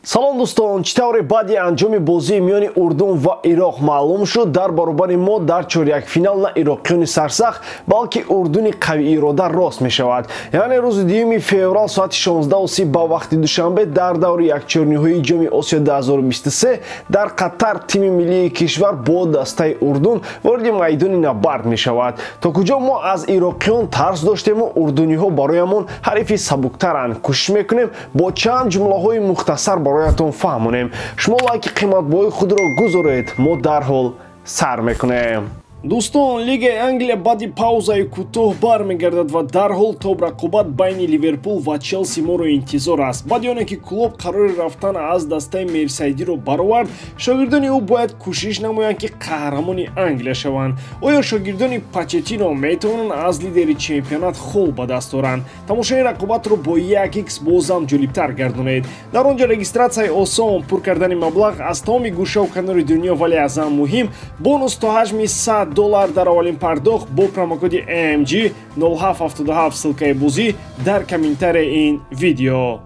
Салом дӯстон, чӣ тавре баъди анҷоми бозии миёни Урдун ва Ироқ маълум шуд, дар баробари мо дар чорякфинал на ироқиёни сарсахт, балки Урдуни қавиирода рост мешавад. Яъне рӯзи 2 феврал соати 16:30 ба вақти Душанбе дар даври якчорниҳоии Ҷоми Осиё 2023 дар Қатар тими миллии кишвар бо дастаи Урдун вориди майдони набард мешавад. То куҷо мо аз ироқиён тарс доштему урдуниҳо бароямон ҳарифи сабуктаранд, кӯшиш мекунем бо чанд ҷумлаҳои мухтасар бароятон фаҳмонем. Шумо лайки қиматбоҳои худро гузоред, мо дарҳол сар мекунем. Дӯстон, Лигаи Англия баъди паузаи кӯтоҳ бармегардад ва дарҳол тоб рақобат байни Ливерпул ва Челси моро интизор аст. Баъди оне ки клуб қарори рафтан аз дастаи Мерсайдиро баровард, шогирдони ӯ бояд кӯшиш намоянд, ки қаҳрамони Англия шаванд. Оё шогирдони Почеттино метавонанд аз лидери чемпионат хол ба даст оранд? Тамошои рақобатро бо 1x бозам ҷолибтар гардонед. Дар он ҷо регистратсияи осон, пур кардани маблағ аз тамоми гӯшаву канори дунё, вале аз ҳам муҳим бонус то ҳаҷми $100 дар аввалин пардохт бо промокоди AMG 0777. Ссылкаи бозӣ дар комментарияи ин видео.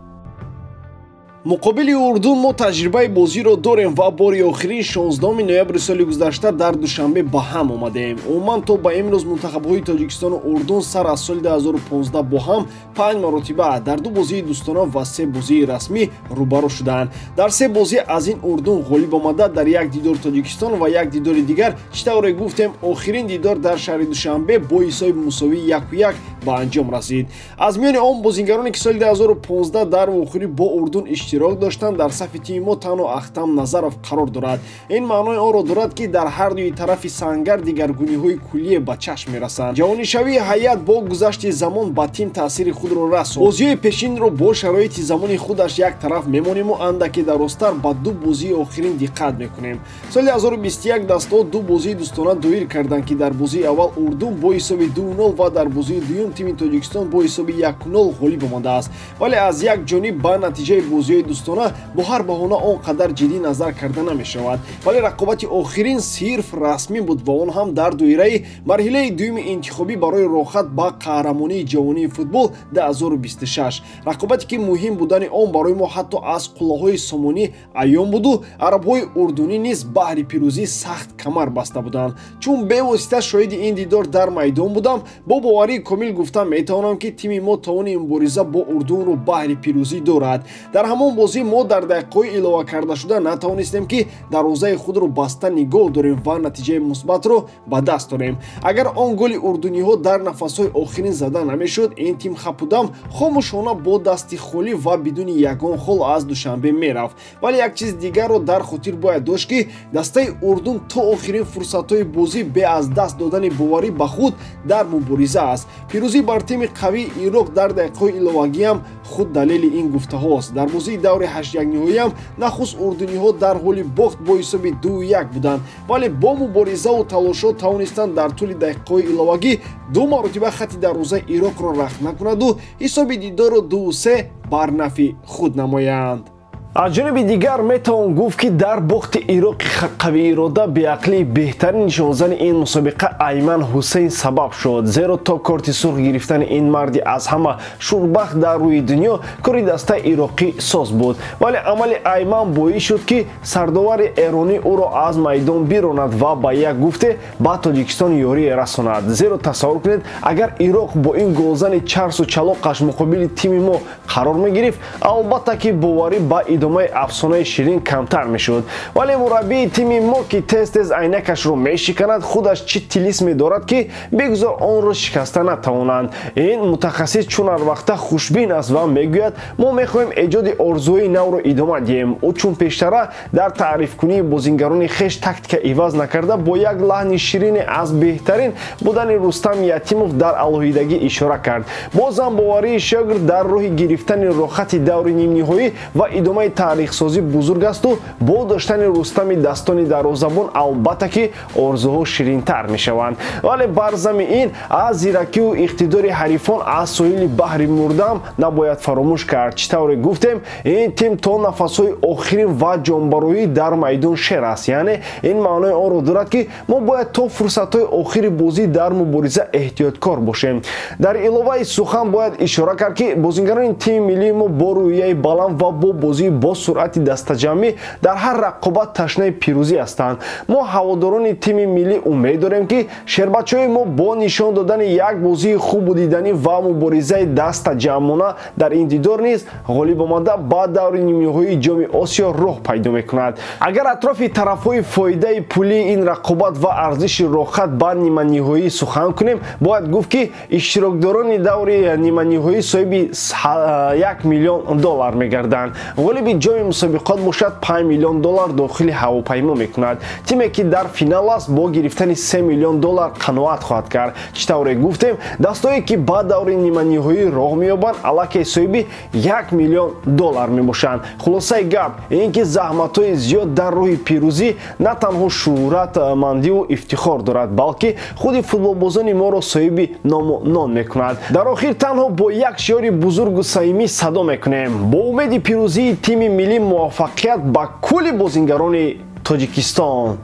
Муқобили Урдун мо таҷрибаи бозиро дорем ва бори охирин 16 ноябри соли гузашта дар Душанбе ба ҳам омадем. Умуман то ба имрӯз мунтахабҳои Тоҷикистону Урдун сар аз соли 2015 бо ҳам 5 маротиба дар 2 бозии дӯстона ва 3 бозии расмӣ рӯбарӯ шуданд. Дар 3 бозӣ аз ин Урдун ғолиб омада, дар як дидор Тоҷикистон ва як дидори дигар, чӣ тавре гуфтем, охирин дидор дар шаҳри Душанбе бо ҳисоби мусовии 1-1 ба анҷом расид. Аз миёни он бозингароне ки соли 2015 дар вохӯрӣ бо Урдун иштирок доштанд, дар сафи тими мо танҳо Ахтам Назаров қарор дорад. Ин маънои онро дорад, ки дар ҳар дуи тарафи сангар дигаргуниҳои куллие ба чашм мерасанд. Ҷавонишавии ҳайат бо гузашти замон ба тим таъсири худро расонд. Бозиҳои пешинро бо шароити замони худаш як тараф мемонему андаке дарозтар ба 2 бозии охирин диққат мекунем. Соли 2021 дастаҳо 2 бозии дӯстона доир карданд, ки дар бозии аввал Урдун бо ҳисоби 2-0 ва дар бозии дуюм тими Тоҷикистон бо ҳисоби 1-0 ғолиб омадааст. Вале аз як ҷониб ба натиҷаи бозиҳои дӯстона бо ҳар баҳона он қадар ҷиддӣ назар карда намешавад. Вале рақобати охирин сирф расмӣ буд ва он ҳам дар доираи марҳилаи дуюми интихобӣ барои роҳхат ба қаҳрамонии ҷавонии футбол 2026. Рақобате ки муҳим будани он барои мо ҳатто аз қуллаҳои сомонӣ аён буду арабҳои урдунӣ низ баҳри пирӯзӣ сахт камар баста буданд. Чун бевосита шоҳиди ин дидор дар майдон будам, бо боварии комил гуфта метавонам, ки тими мо тавони мубориза бо Урдунро баҳри пирӯзӣ дорад. Дар ҳамон бозӣ мо дар дақиқаҳои илова кардашуда натавонистем, ки дарвозаи худро баста нигоҳ дорем ва натиҷаи мусбатро ба даст орем. Агар он голи урдуниҳо дар нафасҳои охирин зада намешуд, ин тим хапудам хомӯшона бо дасти холӣ ва бидуни ягон хол аз Душанбе мерафт. Вале як чиз дигарро дар хотир бояд дошт, ки дастаи Урдун то охирин фурсатҳои бозӣ бе аз даст додани боварӣ ба худ дар мубориза аст. Пирӯзӣ бар тими қавии Ироқ дар дақиқаҳои иловагиам худ далели ин гуфтаҳост. Дар бозии даври 8-ниҳоиам нахуст урдуниҳо дар ҳоли бохт бо ҳисоби 2-1 буданд, вале бо муборизаву талошҳо тавонистанд дар тӯли дақиқаҳои иловагӣ 2 маротиба хати дарвозаи Ироқро рахт накунаду ҳисоби дидорро 2-3 бар нафи худ намоянд. Аз ҷониби дигар метавон гуфт, ки дар бохти Ироқи қавиирода беақлии беҳтарин нишонзани ин мусобиқа Айман Ҳусейн сабаб шуд, зеро то корти сурх гирифтани ин марди аз ҳама шурбахт дар рӯи дунё кори дастаи ироқӣ соз буд. Вале амали Айман боис шуд, ки сардовари эронӣ ӯро аз майдон биронад ва ба як гуфте ба Тоҷикистон ёрие расонад. Зеро тасаввур кунед, агар Ироқ бо ин голзани чарсу чалоқаш муқобили тими мо қарор мегирифт, албатта ки боварӣ ба идомаи афсонаи ширин камтар мешуд. Вале мураббии тими мо, ки тез-тез айнакашро мешиканад, худаш чӣ тилисме дорад, ки бигузор онро шикаста натавонанд. Ин мутахассис чун ҳарвақта хушбин аст ва мегӯяд, мо мехоҳем эҷоди орзуҳои навро идома диҳем. Ӯ чун пештара дар таърифкунии бозингарони хеш тактика иваз накарда, бо як лаҳни ширине аз беҳтарин будани Рустам Ятимов дар алоҳидагӣ ишора кард. Бозам боварии шогирд дар роҳи гирифтани роҳхати даври нимниҳоӣ ва идомаи таърихсозӣ бузург асту бо доштани Рустами дастони дарвозабон албатта ки орзуҳо ширинтар мешаванд. Вале бар зами ин аз зиракию иқтидори ҳарифон аз соҳили баҳри мурдам набояд фаромӯш кард. Чӣ тавре гуфтем, ин тим то нафасҳои охирин ва ҷонбароӣ дар майдон шер аст. Яъне ин маънои онро дорад, ки мо бояд то фурсатҳои охири бозӣ дар мубориза эҳтиёткор бошем. Дар иловаи сухан бояд ишора кард, ки бозингарони тими миллии мо бо рӯҳияи баланд ва бо бозии Бо суръати дастаҷамъӣ дар ҳар рақобат ташнаи пирӯзӣ ҳастанд. Мо, ҳаводорони тими миллӣ, умед дорем, ки шербачаҳои мо бо нишон додани як бозии хубу диданӣ ва муборизаи дастаҷамъона дар ин дидор низ ғолиб омада, ба даври нимниҳоии Ҷоми Осиё роҳ пайдо мекунад. Агар атрофи тарафҳои фоидаи пулии ин рақобат ва арзиши роҳхат ба ниманиҳоӣ сухан кунем, бояд гуфт, ки иштирокдорони даври ниманиҳоӣ соҳиби 1 миллион доллар мегарданд. Ғолиби ҷоми мусобиқот бошад, 5 миллион доллар дохили ҳавопаймо мекунад. Тиме, ки дар финал аст, бо гирифтани 3 миллион доллар қаноат хоҳад кард. Чӣ тавре гуфтем, дастое, ки ба даври ниманиҳоӣ роҳ меёбанд, аллакай соҳиби 1 миллион доллар мебошанд. Хулосаи гап ин ки заҳматҳои зиёд дар роҳи пирӯзӣ на танҳо шӯҳратмандиву ифтихор дорад, балки худи футболбозони моро соҳиби ному нон мекунад. Дар охир танҳо бо як шиори бузургу самимӣ садо мекунем: бо умеди пирӯзии тими миллӣ, муваффақият ба кулли бозингарони Тоҷикистон!